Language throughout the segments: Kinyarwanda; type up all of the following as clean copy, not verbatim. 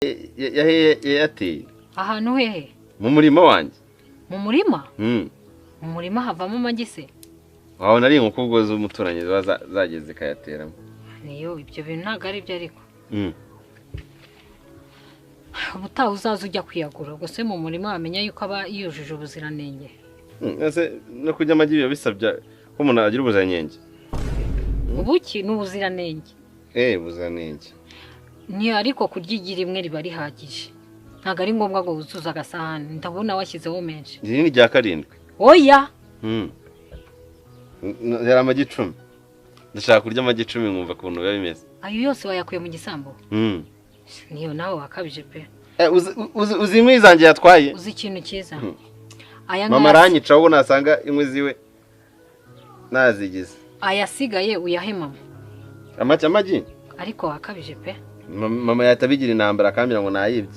Yateye. Ahantu hehe? Mu murima wanjye. Mu murima? Mu murima havamo amagi se? Wabona ari inkoko ubwo z'umuturanyi ziba zageze zikayateramo. Niyo ibyo bintu ntabwo ari byo ariko. Ubutaha uzaza ujya kuyagura, ubwo se mu murima wamenya yuko aba yujuje ubuziranenge. Ese no kurya amagi biba bisabye ko umuntu agira ubuziranenge? Ubuki ni ubuziranenge. Ubuziranenge. Ni ariko kurya igi rimwe riba rihagije. Ntabwo ari ngombwa ngo wuzuze agasahani, ndabona washyizeho menshi. Iri ni rya 7. Oya. Yari amagi 10. Ndashaka kurya amagi 10 nkumva ukuntu biba bimeze. Ayo yose wayakuye mu gisambu? Niyo nawe wakabije pe. Uzi inkwi zanjye yatwaye? Uzi ikintu cyiza. Mama aranyica ahubwo nasanga inkwi ziwe nazigize. Ayasigaye uyahe mama. Amagi? Ariko wakabije pe. Mama yatabigira intambara akambwira ngo nayibye.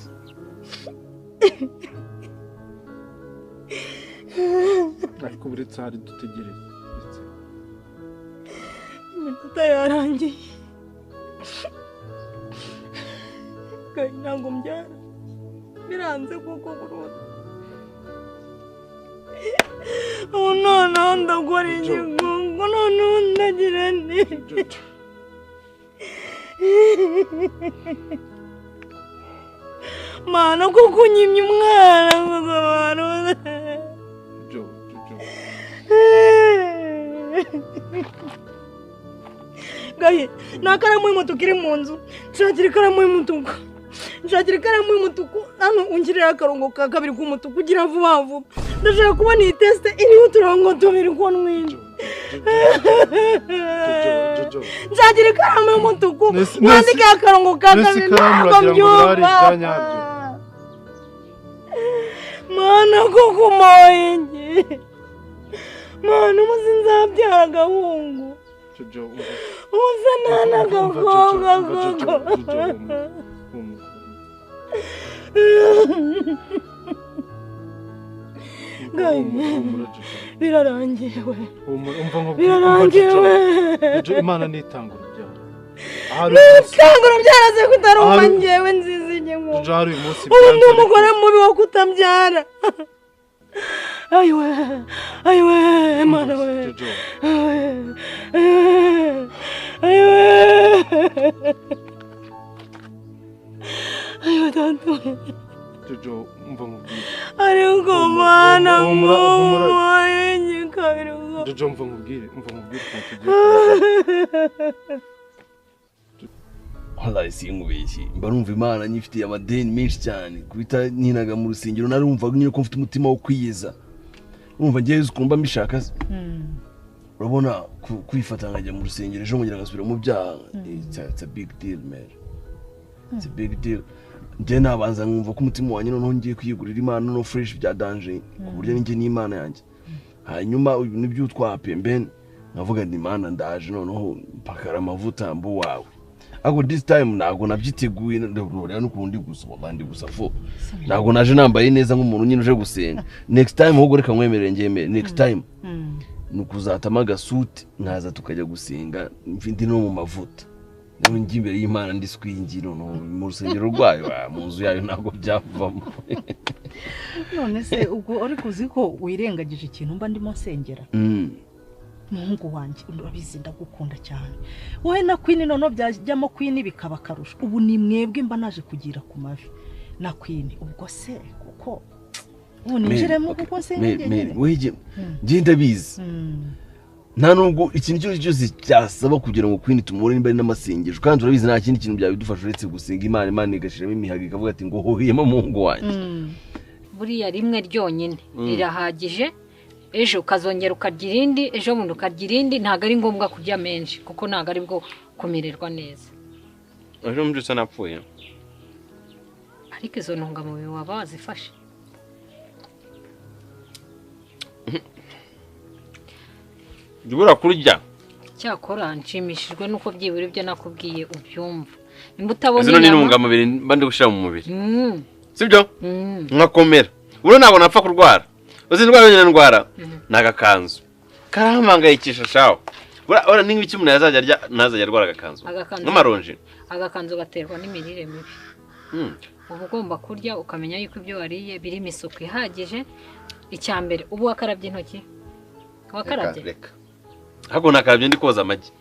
Ariko buretse hari dutegereze. Iminota yarangiye. Kandi ntabwo mbyara. Biranze kuko burundu. Ubu noneho ndakora igikungu, noneho ndagira nti. Mana kuko unyimye umwana kuko mana. Gahe, nta karamu y'umutuku iri mu nzu. Nshakira ikaramu y'umutuku. Nshakira ikaramu y'umutuku, hano ungirira akarongo ka kabiri k'umutuku ugira vuba vuba. Ndashaka kubona iyi teste iriho uturongo tubiri ko nwinshi. Nshakira ikaramu y'umutuku, wandike akarongo ka kabiri ntabwo mbyumva. Mana kuko umoye. Mana umunsi nzabyara agahungu. Umunsi nana agakobwa koko. Birarangiye we. Birarangiye we. Imana nitanga urubyaro. Nitanga urubyaro se kutarumva njyewe nziza inyuma. Ubu ndi umugore mubi wo kutabyara. Ayiwe, ayiwe, Mana we. Ayiwe, ayiwe data we. Jojo, umva nkubwire. Ariko Mana nk'umuye kabiri. Jojo, umva nkubwire ukuntu tugiye. Wallahi sinkubeshye, mba numva Imana nyifitiye amadeni menshi cyane kubita ninaga mu rusengero narumva nyine ko mfite umutima wo kwiyeza. Urumva ngiye ukumva mbishaka. Urabona kwifata nkajya mu rusengero ejo ngira ngasubira mu byaha. It's a big deal man. It's a big deal. Njye nabanza nkumva ko umutima wanjye noneho ngiye kwiyegurira Imana no fresh bya danger ku buryo ninjye n'Imana yanjye. Hanyuma ibintu by'utwa pembeni nkavuga nti Imana ndaje noneho mpakara amavuta mbu wawe. Ariko this time ntabwo nabyiteguye ndabona n'ukundi gusa wallahi ndi gusa fo. Ntabwo naje nambaye neza nk'umuntu nyine uje gusenga. Next time ahubwo reka nkwemerere ngemere. Next time nukuzatama agasuti nkaza tukajya gusenga mfite no mu mavuta. Nawe njye imbere y'Imana ndi swingi noneho mu rusengero rwayo mu nzu yayo ntabwo byavamo. None se ubwo ariko uzi ko wirengagije ikintu mba ndimo nsengera? Muhungu wanjye urabizi ndagukunda cyane. Wowe na Queen noneho byajyamo Queen bikaba karusho. Ubu ni mwebwe mba naje kugira ku mavi na Queen ubwo se kuko ubu ninjiremo kuko nsengera nyine. Weje ngiye ndabizi. Nta nubwo ikintu cyose cyose cyasaba kugira ngo Queen tumubone nimba ari n'amasengesho kandi urabizi nta kindi kintu byabidufasha uretse gusenga Imana, Imana igashiramo imihaga ikavuga ati ngo hohiyemo muhungu wanjye. Buriya rimwe ryonyine rirahagije. Ejo ukazongera ukarya irindi, ejo bundi ukarya irindi, ntabwo ari ngombwa kurya menshi kuko ntabwo ari bwo kumererwa neza. Ejo mbyutse napfuye. Ariko izo ntungamubiri waba wazifashe. Ndibura kurya. Cyakora nshimishijwe nuko byibura ibyo nakubwiye ubyumva. Nimba utabona izo ni intungamubiri mba ndi gushira mu mubiri. Sibyo? Nkakomera. Ubu ntabwo napfa kurwara. Uzi indwara yonyine ndwara ni agakanzu karampangayikisha shawo. Ura ni nk'iki umuntu yazajya arya ntazajya arwara agakanzu n'amaronji. Agakanzu gaterwa n'imirire mibi. Uba ugomba kurya ukamenya yuko ibyo wariye birimo isuku ihagije. Icya mbere, ubu wakarabye intoki? Wakarabye? Reka ahubwo nakarabye ndi koza amagi,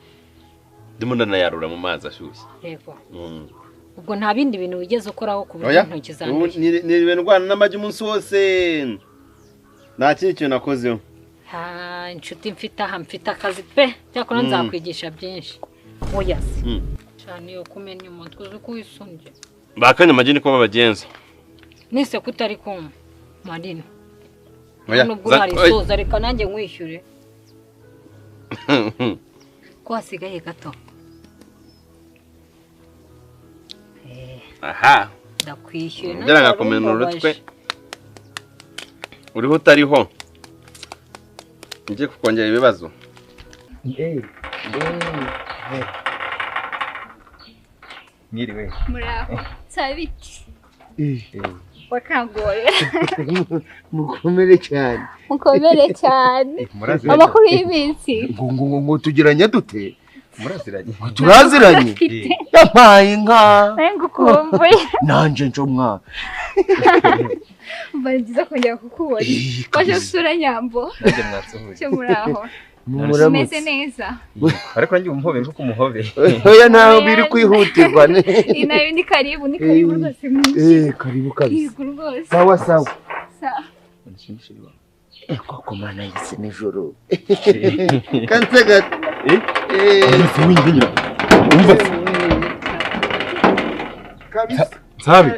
ndimo ndanayarura mu mazi ashyushye. Yego. Ubwo nta bindi bintu wigeze ukoraho ku buryo intoki zanduye? Ni ndwana n'amagi umunsi wose, nta kindi kintu nakozeho. Inshuti mfite aha, mfite akazi pe, cyakora nzakwigisha byinshi. Oya se cyane yo kumenya umutwe uzi ko wisunge. Bakanye amagi niko babagenza. Nise kutari kumva Marina. Nubwo urarisoza reka nanjye nkwishyure. Ko hasigaye gato. Aha. Ndakwishyuye. Ngira ngakomena urutwe. Uriho utariho. Ngiye kukongera ibibazo. Mwiriwe. Muraho. Sabiti. Wakangoye. Mukomere cyane. Mukomere cyane. Amakuru y'iminsi. Ngo tugiranye dute? Muraziranye. Turaziranye. Yampaye inka. Ngukumbuye. Nanje nco mwa. Mba nziza kongera kukubona. Waje gusura Nyambo. Nanjye mwatsuhuye. Cyo muraho. Mumeze neza. Ariko nanjye umuhobe nko kumuhobe. Oya ntaho biri kwihutirwa. Inayo ni karibu, ni karibu rwose mwinshi. Karibu kabisa. Rwose. Sawa sawa. Sawa. Koko mana yise nijoro. Kanse gato. Umva. Kabisa. Sabi.